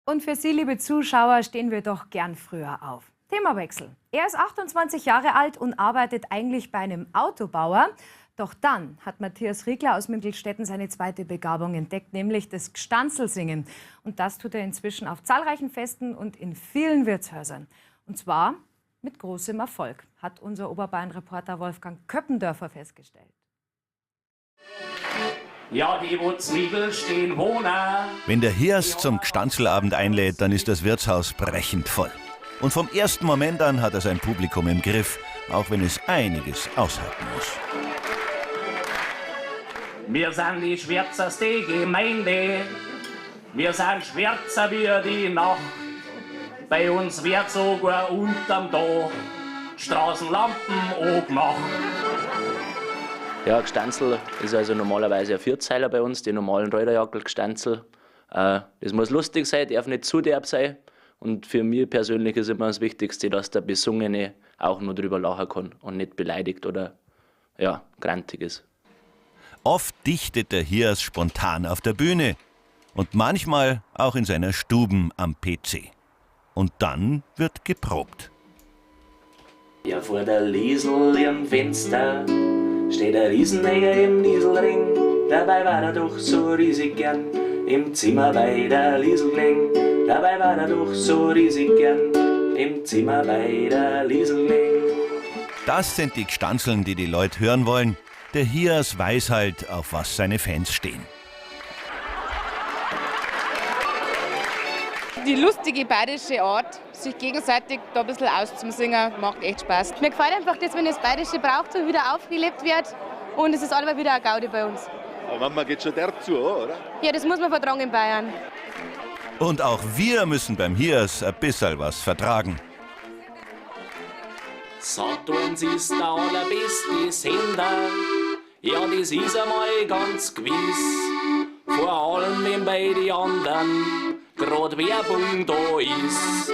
Und für Sie, liebe Zuschauer, stehen wir doch gern früher auf. Themawechsel. Er ist 28 Jahre alt und arbeitet eigentlich bei einem Autobauer. Doch dann hat Matthias Riegler aus Mindelstetten seine zweite Begabung entdeckt, nämlich das Gstanzlsingen. Und das tut er inzwischen auf zahlreichen Festen und in vielen Wirtshäusern. Und zwar mit großem Erfolg, hat unser Oberbayern-Reporter Wolfgang Köppendörfer festgestellt. Ja, die wo Zwiebel stehen wohnen. Wenn der Hias zum Gstanzlabend einlädt, dann ist das Wirtshaus brechend voll. Und vom ersten Moment an hat er sein Publikum im Griff, auch wenn es einiges aushalten muss. Wir sind die schwärzeste Gemeinde. Wir sind schwärzer wie die Nacht. Bei uns wird sogar unterm Dach Straßenlampen angemacht. Ja, Gstanzl ist also normalerweise ein Vierzeiler bei uns, die normalen Räuderjackel Gstanzl. Das muss lustig sein, darf nicht zu derb sein. Und für mich persönlich ist immer das Wichtigste, dass der Besungene auch nur drüber lachen kann und nicht beleidigt oder ja, grantig ist. Oft dichtet der Hias spontan auf der Bühne und manchmal auch in seiner Stuben am PC. Und dann wird geprobt. Ja, vor der Liesel im Fenster steht ein Riesenneger im Nieselring. Dabei war er doch so riesig gern im Zimmer bei der Liesel gelegen. Dabei war er doch so riesig gern im Zimmer bei der Liesel gelegen. Das sind die Gstanzeln, die die Leute hören wollen. Der Hias weiß halt, auf was seine Fans stehen. Die lustige bayerische Art, sich gegenseitig da ein bisschen auszusingen, macht echt Spaß. Mir gefällt einfach das, wenn das Bayerische Brauchtum wieder aufgelebt wird und es ist allweil wieder eine Gaudi bei uns. Aber manchmal geht schon derb zu, oder? Ja, das muss man vertragen in Bayern. Und auch wir müssen beim Hias ein bisschen was vertragen. Saturns ist der allerbeste Sender, ja, das ist einmal ganz gewiss. Vor allem, wenn bei den anderen grad Werbung da ist.